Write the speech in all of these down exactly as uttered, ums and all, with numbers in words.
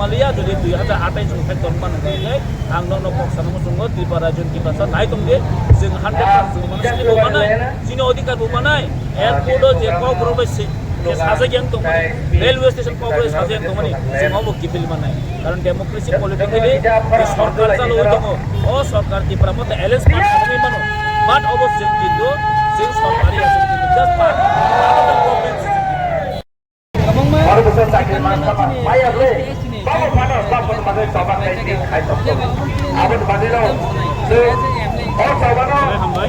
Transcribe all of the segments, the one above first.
Maliya jodi dui hajar athais ni factor man hwnkhe ang nono kok sana muchungo Tripura Rajya ni Tiprasa nai tongdi, chwng hundred percent chwng mano, chini bo manai, chini odhikar bo manai, airport o je Kokborok bai se, je sajak yang tongmani, railway station Kokborok sajak yang tongmani, chwng omo kifil manai. Karon democracy politically je sorkar chalo tongo, o sorkar Tipra Motha alliance party wngwi mano, but obo chwng kintu chwng sorkari ya chwng kintu just party. Aro bwswk chakri man sama maya ble. Babo phano babo bagwi choba khai di khai tok tok. Aboni bagwi no chwng o choba no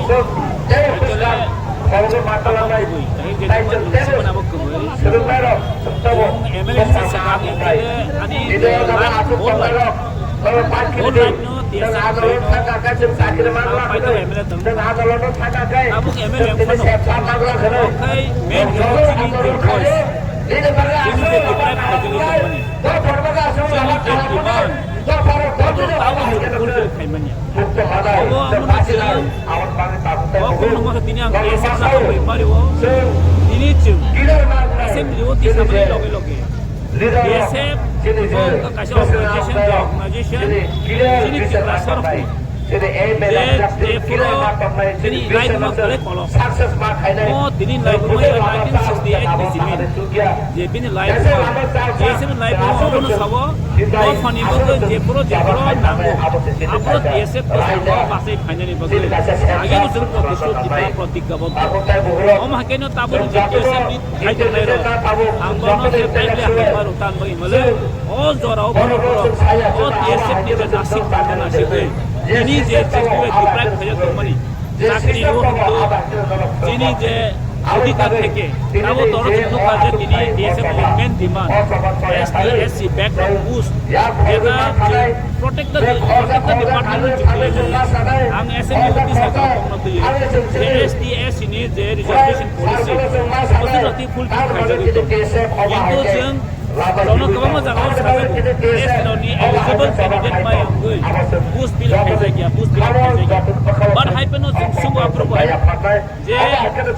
chwng tei bwswk khoroknwi ma tala nai. Tai chwng tebo swrwngnairok chwng tebo bwswk kaham wngkhlai. Video no aswk tongnai rok. Babo party di. Chwng andolon thangkha khe chwng chakri man la hwnwi. Chwng andolon no thangkha khe chwng tini sepha man la hwnwi. Chwng joto andolon khai. Chini je deprive khaijagwi tongmani, chini je demand, abo tabuk chwng fulfill khaimanya. Obo amoni chwng, o kokno masa tini ang S F saka bai pari o, tini chwng assembly o tisamani loge loge S F bo wngkha kaisa organization, je organization chini Tiprasa rokni je jephuru bini laibuma kwrwi kolok. O tini laibuma nineteen sixty eight ni simi. Je bini laibuma, je simi laibuma obono sabo, dophani bagwi jephuru jephuru nango, aphuru T S F bwskango bachai phainani bagwi. Ageno chwng protest, Tipra Pratigya Bandhu. Omo hai kheno tabukni je T S F ni Hai tongnai rok, ang bono je paile hambai ma rok tan bagwi himale, o jora o bono borok, o T S F ni je nasib tongma nasigwi, tini je chwng bai deprive khaijak tongmani, chakri o hwnkhe, chini je odhikar theke, abo toro chwng nukha je tini T S F ni main demand, S T, S C backlog post, jeta chwng protect the, protect the department ni chwng twi. Ang S M D office ni tongma twi. S T, S C ni je reservation policy, abo chwng rati fulfill khaijagwi tongo. Kintu chwng jono kwbangma jagao sajagwi, S T rokni eligible candidate maya wngwi post fill up khaijak ya, post fill up khaijak ya. But hai phano chwng subo aphuru bo hai je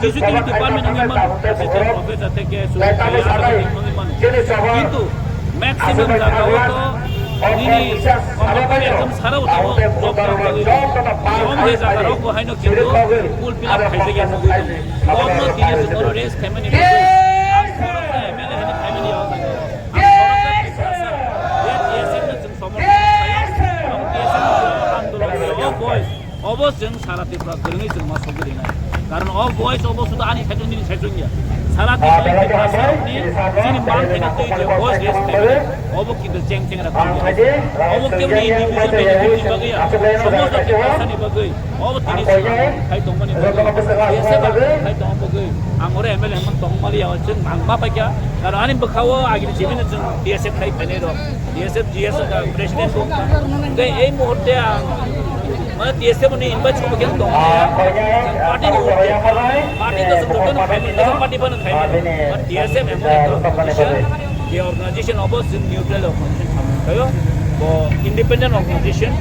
kisu kisu department wngwi mano, assistant professor theke chwng khaijak wngwi mano. Kintu maximum jagao to nini company ekdom sara utamo job nang bagwi. Kobom je jaga rok bo haino kintu full fill up khaijak ya nugwi tongo. Kobno tini chwng oro raise khaimani bagwi ang sorokno M L A hwnwi khaimani ya o jaga. Ang sorokno Tiprasa, T S F no chwng somorthon khlaio. Ang T S F no chwng andolon khlaio. O boys, obo chwng sara Tripura kwrwngwi chwng ma sogwi rinai. Karon o boys obo sudu ani saichung nini saichung ya. Sara Tripura ni Tiprasa rokni chini man thani twi je boys raise khaimani. Obo kintu cheng cheng ra kung ya. Obo kebo ni individual benefit ni bagwi ya. Somosto Tiprasa ni bagwi. Obo tini khai tongmani bagwi. T S F khai tongma bagwi. Ang oro M L A hwnwi tongmani ya chwng ang ma paikha. Karon ani bwkhao agini chibino chwng T S F khai phainai rok. T S F G S ka president ko. Hingke ei muhurte ang mane T S F ni invite ko khe tong ya. Party ni urte. Party to se joto no khai mani, party phano khai mani. But T S F emon ekta organization, je organization obo chwng neutral organization samung khaio. Bo independent organization.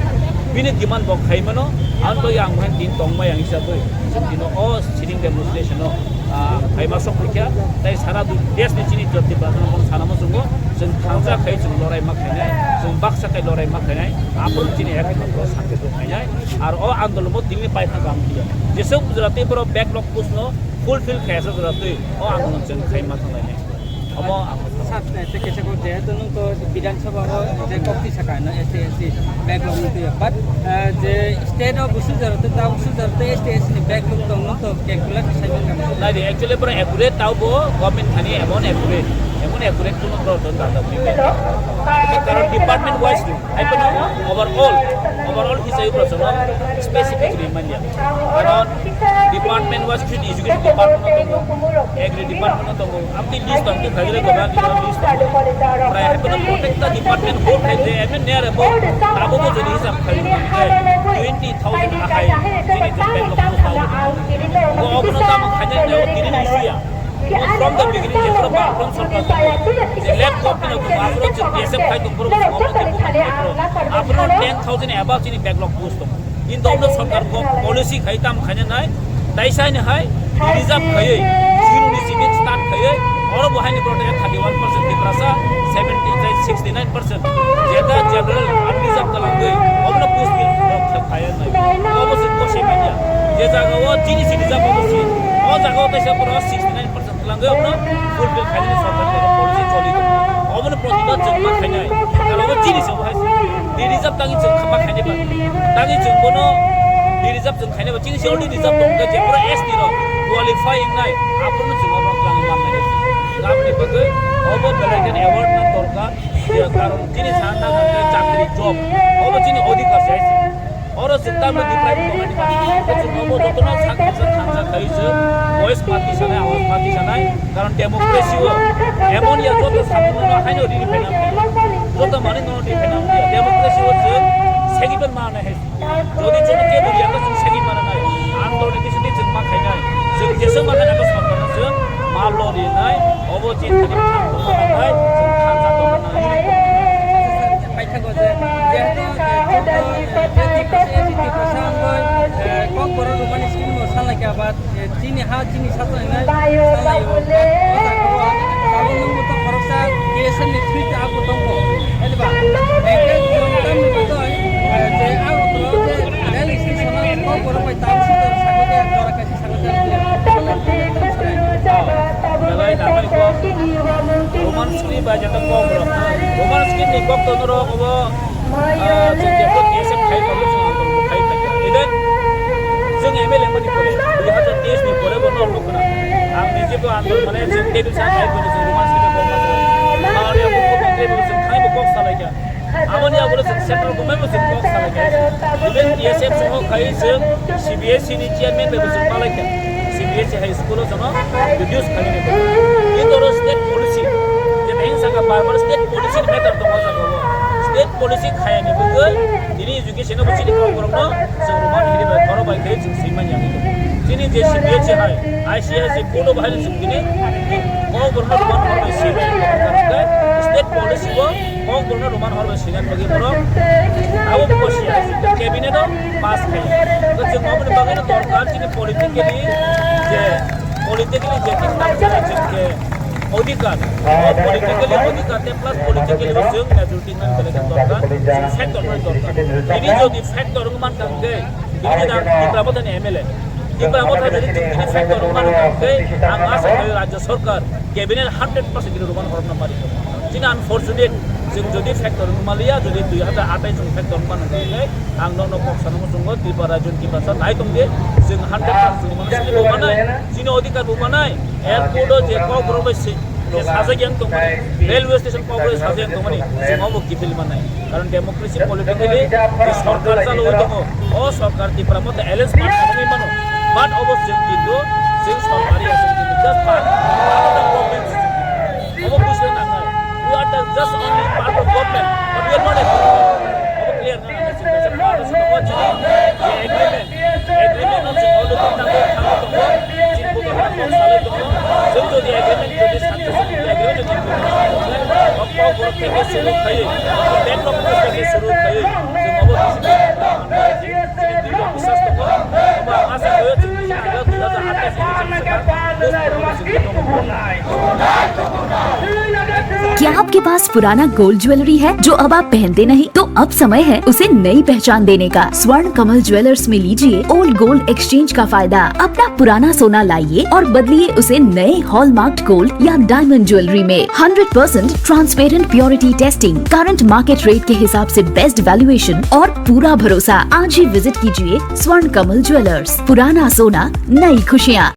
Bini demand bo khai mano. Ang to yang mane tin tong ma yang hisab bai. Chwng tino o sitting demonstration no. Ah, phaima sok phaikha, tai sara du-, desh ni chini jati bana bono sana muchungo, chwng thansa khai chwng lorai ma khainai, chwng baksa khai lorai ma khainai, aphuru chini ek matro santi bo khainai, ar o andolon bo tini paikha gam khiya. Jesuk jora tei borok backlog post no fulfill khaiya sa jora tei o andolon chwng khai ma thanglainai. Omo ang Sir, te kisa ko jehetu nwng to Bidhan Sabha o je kok twi saka no S T S C backlog ni twi. But, eh, je state o busu jaro to ta busu jaro to S T S C ni backlog tong nwng to calculate sai man kamo. Nai de, actually pura accurate tao bo government thani emon accurate, emon accurate kuno pro don da da. Karon department wise ni, ai pano overall, overall hisai pro sono specific ni manya. Karon department wise education department no tongo, agri department no tongo. Amtwi list tong twi khaijak le gobra ni list tong. Prai hai phano protecta department bo khai je M N R bo abo bo jodi hisab khai twenty thousand akhai. Chini je backlog bo khai. Bo obono tamo khaijak le tini ni suya. From the beginning je pro ba from sorkar je left government of Bangladesh je T S F khai tong pro. Abro ten thousand above chini backlog post tong. Kintu omo sorkar kok policy khai tam khaina nai, taisa ni hai reserve khaiwi, zero ni simi start khaiwi, Oro bo haini borok thirty one percent Tiprasa, seventy, sixty nine percent jeta general unreserved kalangwi, obono post bill rok khe phaiya nai. Obo se kosoi manya. Je jaga o chini si reserve obo si, o jaga o teisa borok sixty nine percent kalangwi obono fulfill khainani sorkar ni policy choli tongo. Obono protibad chwng ma khainai. Aro obo chini se obo hai si. Di reserve tangi chwng khama khainai ba. Tangi chwng bono di reserve chwng khainai ba. Chini si already reserve tong khe je pura S T rok qualify wngnai. Aphuru chwng obo lang man nai. Labni bagwi obo belai khe award na dorkar. Je karon chini sana na chakri job. Obo chini odhikar se hai si. Oro chwng tamo deprive tongmani ba. Chwng obo jotono sak sak khamsa khai chwng voice party sanai, awaz party sanai. Karon democracy o emon ya joto samung no haino rini phainang. Joto mani no rini phainang. Democracy o chwng segment ma nai hai. Jodi jono ke duri ya chwng segment ma nai. Ang dol ni bising chwng ma khainai. Chwng jesa ma khainai ko sorkar chwng ma lo rinai. Obo chini thani khamsa tongma nai. Chwng khamsa tongma nai. Paithago je, jehetu, eh, joto, eh, je Tiprasa, S C Tiprasa wngoi, eh, Kokborok rwmani scheme no salaikha ba, eh, chini ha, chini sacha hinwi salaio, o jaga o, tabuk nwng bo to khoroksa K S F ni through te abo tongo, hai ba? Hwnkhe chwng tamni bagwi, eh, je abo to je rail station o Kokborok bai tabuk sita sakha khe jora kaisa sakha khe. Belai nangmani kok. Roman script bai jeta kok rok. Roman script ni kok to norok obo, ah, chwng jepho T S F khai tongo, chwng ang khai khai. Even chwng M L A mani pore, dui hazar teis ni pore bo norok nukna. Ang nije bo andol mane chwng table sa khai tongo, chwng Roman script kok ma sa. Mane bo kok table chwng khai bo kok salai kha. Aboni yagulo chwng central government bo chwng kok salai kha. Even T S F soho khai chwng C B S E ni chairman bai bo chwng palai kha. C B S E high school o jono reduce khainani. Kintu oro state policy, je thain saka bar bar state policy ni matter tongo jaga o. State policy khayani bagwi tini education o bo chini kokborok no chwng Roman hiri bai khoro bai khai chwng swi manya. Chini je C B S E hai, I C S E board o bahai chwng tini kokborok no Roman horo bai swi manya. State policy o kokborok no Roman horo bai swi manya bagwi borok abo bo si cabinet o pass khai. Chwng aboni bagwi no dorkar chini politically je politically je chwng je odhikar, o politically odhikar te plus politically bo chwng majority nang belai khe dorkar, chwng factor nang dorkar. Tini jodi factor wng man kha hwnkhe, tini jodi ang Tipra Mothani M L A, Tipra Motha jodi chwng tini factor wng man kha hwnkhe, ang asa khlai Rajya Sarkar, cabinet hundred percent tini Roman horokna mari. Chini unfortunate, chwng jodi factor wng maliya, jodi dui hazar athais chwng factor wng man hwnkhe, ang nokno kok sanamo chwngo, Tripura Rajya Tiprasa nai tongdi, chwng hundred percent chwng Roman script bo manai. Chini odhikar bo manai, airport o je kokborok bai se, je sajak yang tongmani, railway station kokborok sajak yang tongmani, chwng obo kiphil manai. Karon democracy politically je sorkar chalo oi tongo, o sorkar Tipra Motha alliance party wngwi mano, but obo chwng kintu, chwng sorkari ya chwng kintu just part of the problem. Obo bujna nangnai. We are the just only part of government, but we are not a government. Obo clear na nangnai, chwng kaisa part of the government. Je agreement, agreement no chwng already tangwi thangwi tongo, chini bubagra kok salai tongo. Chwng jodi agreement jodi successful agreement jodi implement khlai, o kokborok theke suru khaiwi, o bankrupt theke suru khaiwi, chwng obo bisi biswas tongo. Obo ang asa khaio chwng bisi tangwi dui hazar athais ni chwng swkang. क्या आपके पास पुराना gold jewellery है जो अब आप पहनते नहीं? तो अब समय है उसे नई पहचान देने का। स्वर्ण कमल ज्वेलर्स में लीजिए ओल्ड गोल्ड एक्सचेंज का फायदा। अपना पुराना सोना लाइए और बदलिए उसे नए हॉलमार्क्ड गोल्ड या डायमंड ज्वेलरी में। Hundred percent transparent purity testing, current market rate के हिसाब से बेस्ट वैल्यूएशन और पूरा भरोसा। आज ही विजिट कीजिए स्वर्ण कमल ज्वेलर्स। पुराना सोना, नई खुशियाँ।